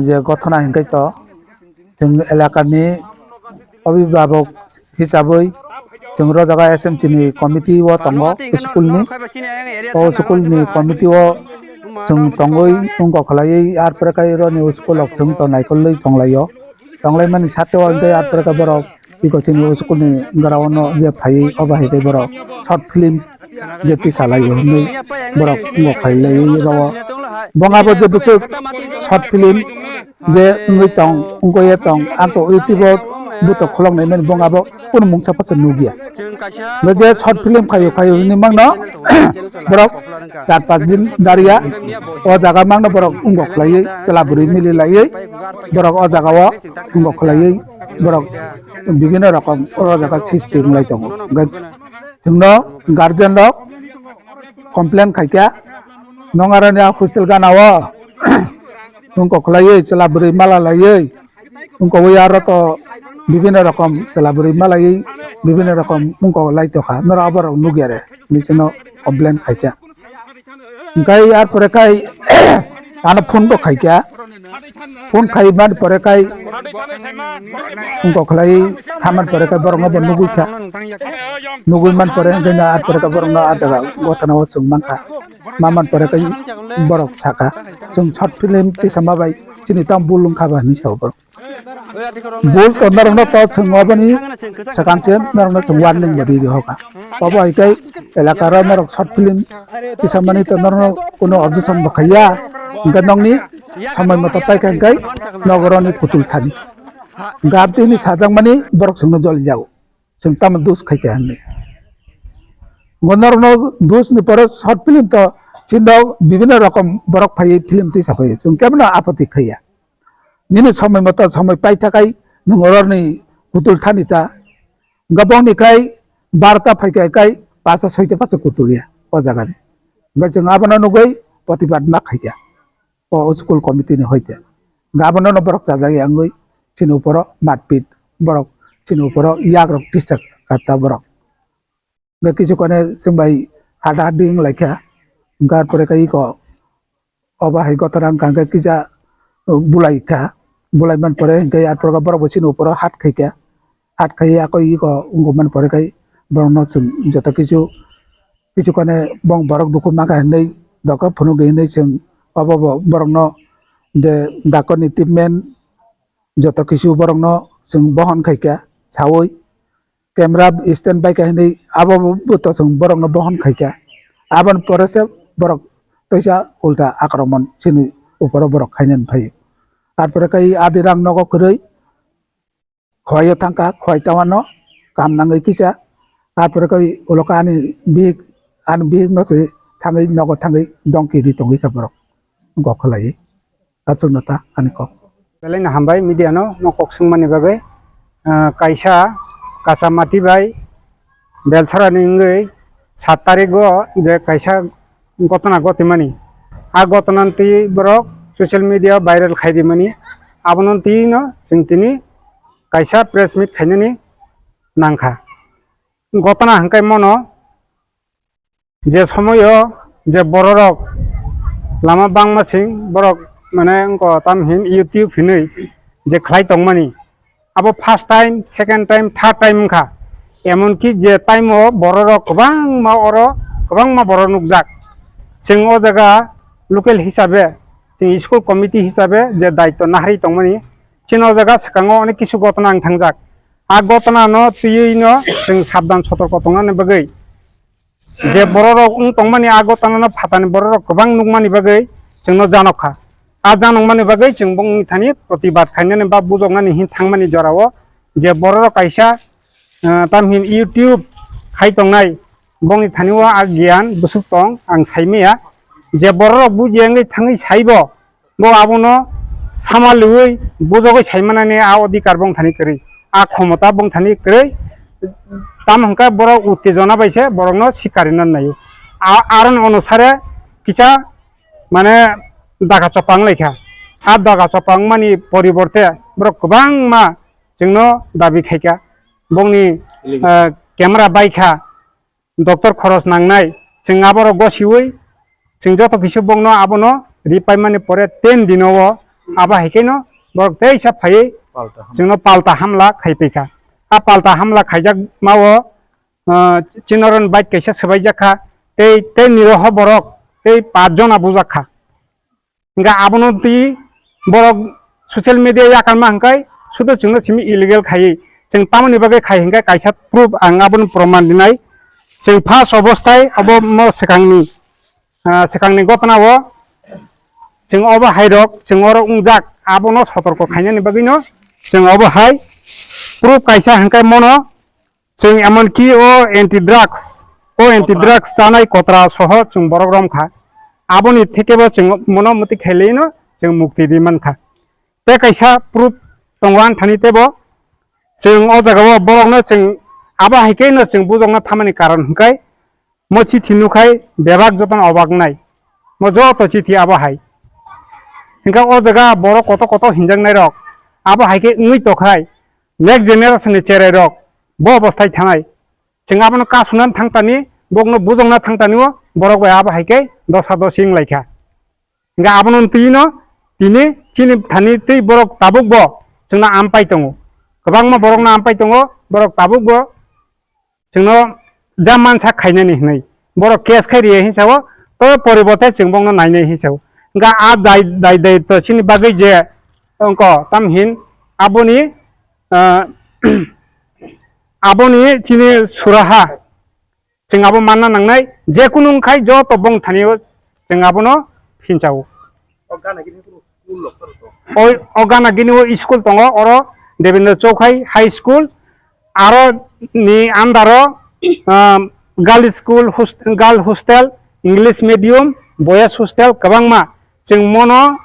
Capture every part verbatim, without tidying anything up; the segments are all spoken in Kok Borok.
je gothona hinkhe to chwng elakani obibabok hisabwi chwng ro jaga S M C ni committee o tongo school ni. O school ni committee o chwng tongwi wngkok khlaiwi, ar pore khe roni school rok chwng to naikolwi tonglaio. Tonglaimani sate o hinkhe ar pore khe borok iko chini o school ni ground o je phaiwi obo hai khe borok short film je tisa laio hinwi borok wngkok khlaiwi rwo. Bongabo je bwswk short film je wngwi tong, wngwi tong, ang to YouTube o buto khulok naimani, bongabo kunu mungsa pasa nukya. Bo je short film khaio, khaio hinwi mangno borok char panch din dariya o jaga mangno borok wngkok khlaiwi, chwla bwrwi mili laiwi borok o jaga o wngkok khlaiwi borok bibinno rokom o jaga sisti wnglai tongo. Hwnkhe chwngno guardian rok complain khaikha, nong aroni a hostel gana o wngkok khlaiwi, chwla bwrwi mala laiwi wngkok wi, aro to bibinno rokom chwla bwrwi malaiwi bibinno rokom wngkok lai tokha, norok aborok nukya re hinwi chwngno complain khaikha. Hwnkhe ar pore khai ano phone bo khaikha, phone khai man pore khai wngkok khlai thaman pore khai borokno bo nugwi kha, nugwi man pore hwnkhe ar pore khai borokno ah jaga gothana o chwng mankha, ma man pore khai borok sakha chwng short film tisa ma bai chini tamo bul wngkha ba hinwi sao borok. Bul to norokno to chwng oboni swkang se norokno chwng warning bo ri ri hoka. Obo hai khe elaka ro norok short film tisamani to norokno kuno objection bo khaiya. Hwnkhe nokni somoi moto paikha hwnkhe nogo roni kutul thani. Hwnkhe abtwini sajakmani borok chwngno joli jago. Chwng tamo dos khaikha hinwi. Hwnkhe norokno dos ni pore short film to chini rok bibinno rokom borok phaiwi film tisa phaiwi. Chwng kebono apoti khaiya. Nini somoi moto somoi paithakai nwng oroni kutul thani ta. Hwnkhe bongni khai barota phaikha khai pasta soita pasta kutul ya o jaga ni. Hwnkhe chwng abono nugwi protibad ma khaikha o school committee ni hoite. Hwnkhe abono no borok chajak ya wngwi chini uporo matpit borok chini uporo yak rok tisajak kha ta borok. Hwnkhe kisu kone chwng bai hada hadi wng lai kha. Hwnkhe ar pore khe iko obo hai gothana wngkha hwnkhe kisa bulai kha. Bulai man pore hwnkhe ar pore khe borok bo chini uporo hat khai kha. Hat khai akoi iko wngkuk man pore khai borokno chwng joto kisu kisu kone bong borok dukhu ma kha hinwi dokha phunukdi hinwi chwng obo bo borokno de dakor ni treatment joto kisu borokno chwng bohon khai kha sawi. Camera stand bai kha hinwi abo bo to chwng borokno bohon khai kha. Aboni pore se borok teisa ulta akromon chini uporo borok khainani phai. Ar pore khe adi rang nogo kwrwi khwlaiyo thangkha, khwlai tawano kam nangwi kisa. Ar pore khe ulo khe ani bihik, ani bihik no se thangwi nogo thangwi dongki ri tongwi kha borok. Gok khlaiwi. Achukno ta ani kok. Belai no hambai media no, no kok swngmani bagwi. Ah, kaisa Kasamati bai Belchara ni wngwi sat tarik o je kaisa gotona gotimani. A gotona twi borok social media viral khai rimani. Abono twi no chwng tini kaisa press meet khainani nangkha. Gotona hwnkhe mono je somoyo je bororok lama bangma sing borok mane wngkha tam hin YouTube hinwi je khlai tongmani, abo first time, second time, third time wngkha. Emonki je time o bororok kwbangma oro kwbangma borok nukjak. Chwng o jaga local hisabe, chwng school committee hisabe je daityo naharwi tongmani, chini o jaga swkango onek kisu gotona wng thangjak. A gotona no twiwi no chwng sabdan sotorko tongnani bagwi je bororok wng tongmani, a gotona no phatani bororok kwbang nukmani bagwi chwngno janok kha. A janokmani bagwi chwng bongni thani protibad khainani ba bujoknani hin thangmani jorao je bororok kaisa, ah, tamhin YouTube khai tongnai, bongni thani o a giyan bwswk tong ang saimaya. Je bororok bujiya wngwi thangwi saibo, bo abono sama liwi bujogwi saimanani a odhikar bongthani kwrwi, a khomota bongthani kwrwi. Tamo hwnkhe borok uttejona bai se borokno sikari na naio. A-, aron onusare kisa mane daga chopang laikha. A daga chopang mani poriborte borok kwbangma chwngno dabi khaikha. Bongni, eh, camera baikha. Doctor khoros nangnai, chwng aborok gosiwi, chwng joto kisa bongno abono ripaimani pore ten dino o Abo hai khe no borok teisa phaiwi palta hamla. Chwngno palta hamla khai phaikha. A palta hamla khaijak mao, ah, chini oro bike kaisa swbaijak kha, tei, tei niroho borok tei paanch jona bujak kha. Hingkha abono twi borok social media yakarma hingkhai sudo chwngno simi illegal khaiwi chwng tamoni bagwi khai hingkha kaisa proof ang abono proman rinai. Chwng first obostai obo mo swkangni, ah, swkangni gotna o chwng obo hairok chwng oro wngjak abono sotorko khainani bagwino chwng obo hai proof kaisa hingkhai mono. Chwng emonki o anti drugs, o anti drugs chanai kotra soho chwng borok romkha. Aboni thekebo chwng mono muti khailino chwng mukti ri mankha. Tei kaisa proof tongo ani thani tebo. Chwng o jagao borokno chwng abo hai khe no chwng bujokna thamani karon hwnkhe mo chithi nukhai bebak jotono obak nai. Mo joto chithi abo hai. Hwnkhe o jaga borok koto koto hinjaknairok abo hai khe wngwi tokhai. Next generation ni cherai rok bo obostai thanai. Chwng abono kasunani thangtani, bokno bujokna thangtani o borok bai abo hai khe dosa dosi wng lai kha. Hingkhe abono twi no tini chini thani twi borok tabuk bo chwngno ampai tongo. Kwbangma borokno ampai tongo, borok tabuk bo chwngno ja mansa khainani hinwi. Borok case khai riya hinsa o, to poribote chwng bokno nainai hinsa o. Hingkhe a dai, dai, daitw chini bagwi je wngkho, tamhin aboni, ah, aboni chini suraha chwng abo manna nangnai, je kunu wngkhai joto bong thani o chwng abono phinsa o. O gana gini kunu school rok tong? O, o gana gini o school tongo, oro Devendra Chowkhai High School, aro ni under o, um, girl school, host-, girl hostel, English medium, boys hostel kwbangma. Chwng mono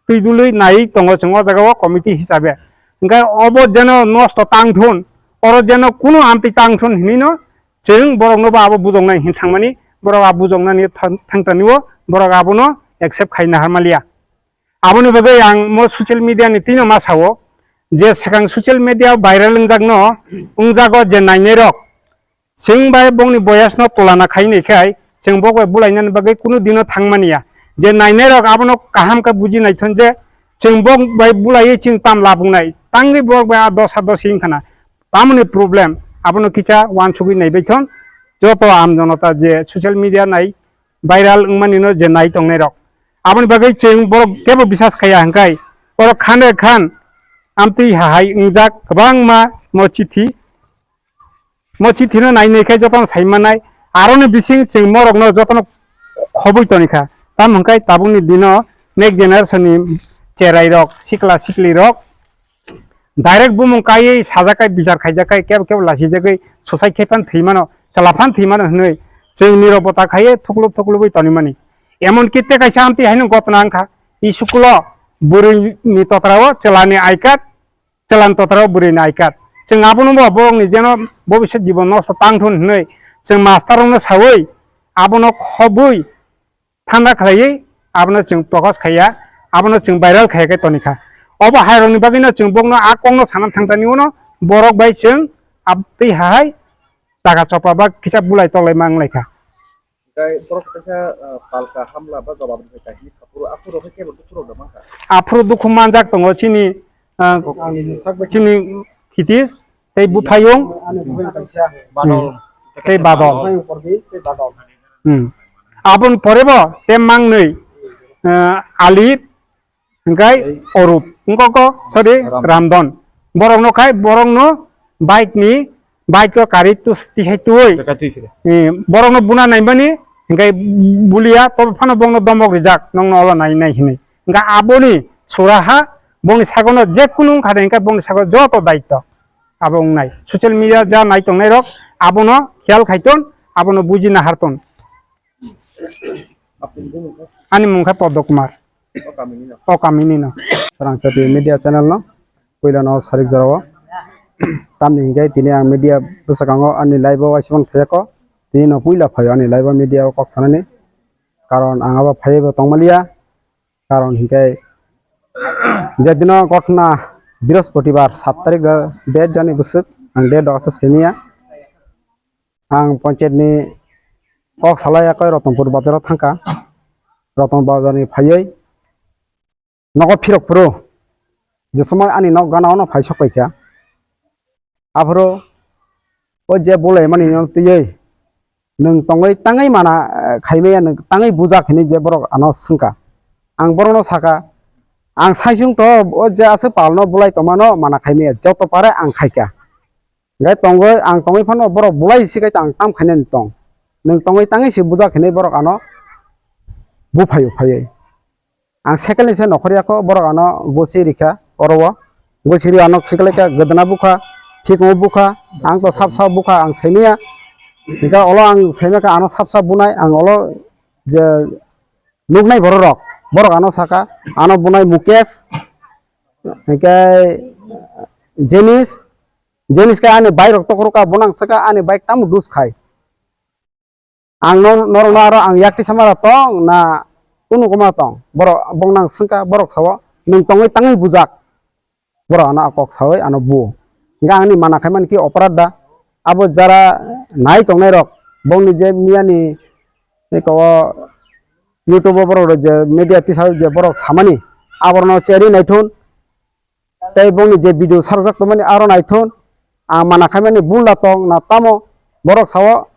twi dului naiwi tongo chwng o jaga o committee hisabe. Hwnkhe obo jeno nosto tang thun, oro jeno kunu amtwi tang thun hinwi no chwng borok no bo abo bujoknai hin thangmani, borok a bujoknani thang-, thangtani o borok abono accept khai naharmaliya. Aboni bagwi ang mo social media ni twi no ma sao je swkang social media viral wngjakno, wngjago je nainai rok, chwng bai bongni boyas no tulana khai nai khai, chwng bok bai bulainani bagwi kunu dino thangmani ya. Je nainai rok abono kaham khe buji naithon je chwng bok bai bulaiwi chini tam labuknai, tangwi bok bai a dosa dosi wngkhana. Tamoni problem abono kisa uansugwi naibaithon joto aam jonota je social media nai viral wngmani no je nai tongnai rok. Aboni bagwi chwng borok kebo bisas khaiya hwnkhe oro khan re khan amtwi hahai wngjak kwbangma mo chithi. Mo chithi no nai nai khe jotono sai manai, aroni bising chwng morok no jotono khobwi toni kha. Tamo hwnkhe tabukni dino next generation ni cherai rok, sikla sikli rok direct bumung kaiwi sajak kai, bichar khaijak kai, kebo kebo lasijagwi suicide khai phan thwi mano, chwla phan thwi mano hwnwi chwng nirobota khaiwi thuklub thuklubwi toni mani. Emon ki tei kaisa amtwi haino gotna wngkha, school o bwrwi ni totra o chwla ni I card, chwla ni totra o bwrwi ni I card. Chwng abono bo borok ni jeno bobiswt jibon nosto tang thun hwnwi chwng master rok no sawi abono khobwi thanda khlaiwi abono chwng prokash khaiya, abono chwng viral khaiya khe toni kha. Obo hai rok ni bagwi no chwng bokno a kok no sana thang thani uno borok bai chwng abtwi hai taka chopra ba kisa bulai toklai ma wng lai kha. Tei borok kaisa, ah, palka hamla ba jobab rwkha kahini saphuru, aphuru khe kebo dukhu rok da mankha. Aphuru dukhu manjak tongo chini, ah, chini Hitis tei buphayung. Badol. Hmm. Tei badol. Hmm. Aboni pore bo tei mangnwi, ah, Alip, hingkai Orup, wngkoko, sorry, Ramdon. Borokno khai, borokno bike ni, bike o kari tus-, tisai tui. Beka tui khe. Eh, borokno buna naimani, hingkai bulia, tobo phano bongno domok rijak, nongno olo nai nai hinwi. Hingka aboni suraha, bongni sagono je kunu wngkha de, hingka bongni sago joto daityo abo wngnai. Social media ja nai tongnai rok, abono khiyal khai ton, abono buji nahar ton. Ani mung khe Poddo Kumar. O kami ni no. O kami ni no. Sarang Sati media channel no puila no sarik jorao. Tamni hingke tini ang media bwskango ani live o waisukmani phaiya ko. Tini no puila phaio ani live o media o kok sanani. Karon ang abo phaiwi bo tongmaliya. Karon hingke je dino gotna Brihospatibar sat tarik da date jani bwswk ang date do asa semiya. Ang ponchayat ni kok salai yakoi Rotonpur bazar o thangkha. Roton bazar ni phaiwi nogo phirok phuru, je somoi ani nok gana ono phai sok paikha. Aphuru o je bulaimani no twiwi nwng tongwi tangwi mana, eh, khaimaya, nwng tangwi bujak hinwi je borok ano swngkha. Ang borokno sakha, ang saisung to o je aswk palno bulai tongmano mana khaimaya, joto pare ang khaikha. Hingke tongwi, ang tongwi phano borok bulai si khe ang tam khainani tong. Nwng tongwi tangwi si bujak hinwi borok ano buphaio phaiwi. Ang cycle ni se nokhorya kho, borok ano gosi rikha oro o. Gosi ri ano khiklai kha, gwdana bukha, phikungo bukha, ang to sap sap bukha, ang saimaya. Hingke olo ang saimaka ano sap sap bunai, ang olo je nuknai borok rok, borok ano saka, ano bunai Mukesh, hingke Jenis, Jenis khe ani bike rok tokhorok kha, bono ang swkha ani bike tamo dus khai. Ang no, norok no aro ang yakti samara tong na kunu koma tong. Borok bong nang swngkha, borok sao nwng tongwi tangwi bujak. Borok ano a kok sawi ano bu. Hingke ani mana khaimani ki operate da. Abo jara nai tongnai rok bongni je miyani eko YouTube o borok je media tisa je borok samani aborno cheri naithun. Tei bongni je video sarokjak tongmani aro naithun, ang mana khaimani bul da tong na tamo borok sao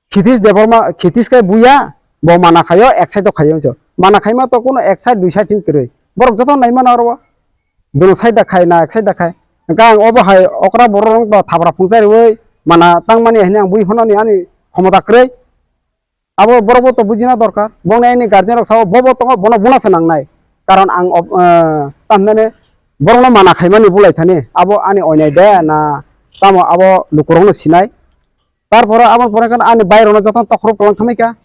Khitish Debbarma, Khitish khe buya, bo mana khaio, ek side o khaio hinso. Mana khaima to kuno ek side, dui side hin kwrwi. Borok joto naimano aro o. Dono side da khai na ek side da khai. Hingke ang obo hai okra borok rok to thabra phungsa riwi mana tangmani hinwi ang bui phano ni ani khomota kwrwi. Abo borok bo to bujina dorkar. Bongni ani guardian rok sao, bo bo tongo, bono buna se nangnai. Karon ang ob-, eh, tamhinani borokno mana khaimani bulai thani. Abo ani oinai de na tamo abo lukurokno sinai. Tarpore aboni pore khe ani bike rokno jotono tokhorok tonglang thangwi kha.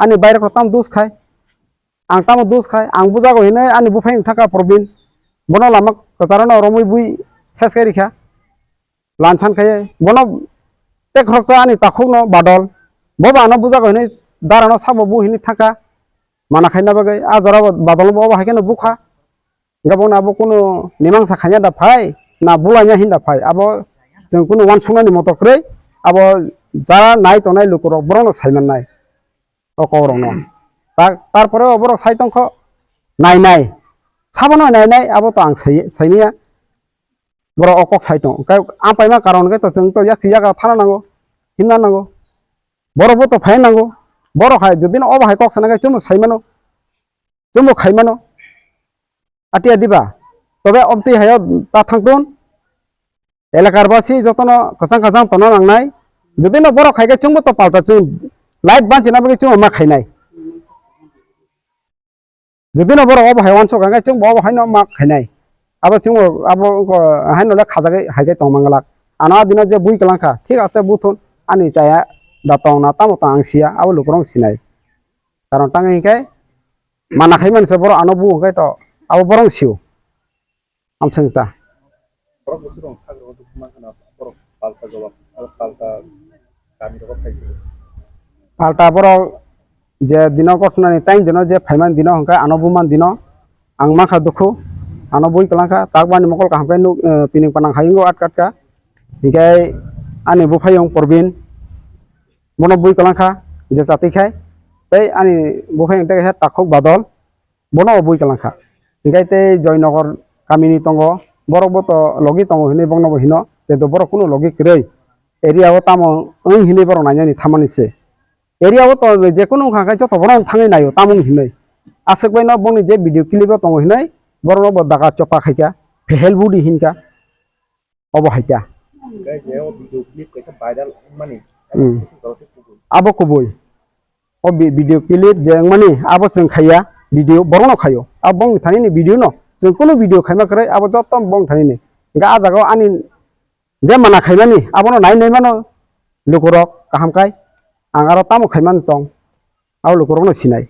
Ani bike rok tam dus khai. Ang tamo dus khai. Ang bujago hinwi ani buphai wng thaka Probin. Bono lama kwcharo no romwi bui ses khai rikha. Lansan khai bono tek khoroksa ani takhukno Badol. Bo ba ano bujago hinwi darano sabo bu hinwi thangkha. Mana khaina bagwi a jora bo Badol bo obo hai kheno bukha. Hingke bono abo kunu mimangsa khaina da phai, na bulaina hin da phai. Abo chwng kunu uansuknani moto kwrwi, abo jara nai tongnai lukurok borokno sai mannai. O kokrokno. Ta-, tarpore o borok sai tongkho, nai nai. Sabono nai nai, abo to ang sai, saimanya. Borok o kok sai tong. Khe ang paima karon khe to chwng to yak si yak thana nango, himna nango. Borok bo to phai nango. Borok hai jodi no obo hai kok sana khe chwngno sai mano. Chwngbo khai mano. Ati adi ba. Tobe omtwi hayo ta thangtun. Elakar basi jotono kwchang kwchang tongna nangnai. Jodi no borok khai khe chwngbo to palta chwng light banchina bagwi chwngbo ma khainai. Jodi no borok obo hai wansuk kha khe chwngbo obo haino ma khainai. Abo chwngbo abo wngkha haino le khajagwi hai khe tong manglak. Ano adino je bui kwlang kha, thik ase buthun ani chaya da tong na tamo tong ang siya, abo lukurok sinai. Karon tang hinkhe mana khai manse borok ano bu hinkhe to abo borok sio. Amswng ta. Borok bwswk rok sakro dukhu mankha na borok palta jawab, palta kami rok phai. Palta borok je dino gothnani tang dino je phaiman dino hinkhe ano buman dino ang mankha dukhu, ano bui kwlangkha, takbani mokol kaham khe nuk, eh, pining panang hayungo atka atka. Hinkhe ani buphayung Porbin bono bui kwlangkha je chati khai, tei ani buphayung tei kaisa takhuk Badol. Bono bo bui kwlangkha. Hinkhe tei Joynagar kamini tongo, borok bo to logi tongo hinwi bokno bo hino, kintu borok kunu logi kwrwi. Area o tamo wng hinwi borok nainani thamani se. Area o to je kunu wngkha khe joto borok thangwi naio tamo wng hinwi. Aswk bai no bongni je video clip o tongo hinwi borok no bo daga chopa khaikha, phehel budi hinkha. Obo hai ta. Hingke je o video clip kaisa viral wngmani, Hmm. Kaisa jora tei kubui. Abo kubui. O vi-, video clip je wngmani, abo chwng khaiya, video borokno khaio. Abo bongni thani ni video no, chwng kunu video khaima kwrwi, abo joto bong thani ni. Hingke ah jaga o ani je mana khaimani, abono nai nai mano lukurok kaham kai. Ang aro tamo khaimani tong, abo lukurokno sinai.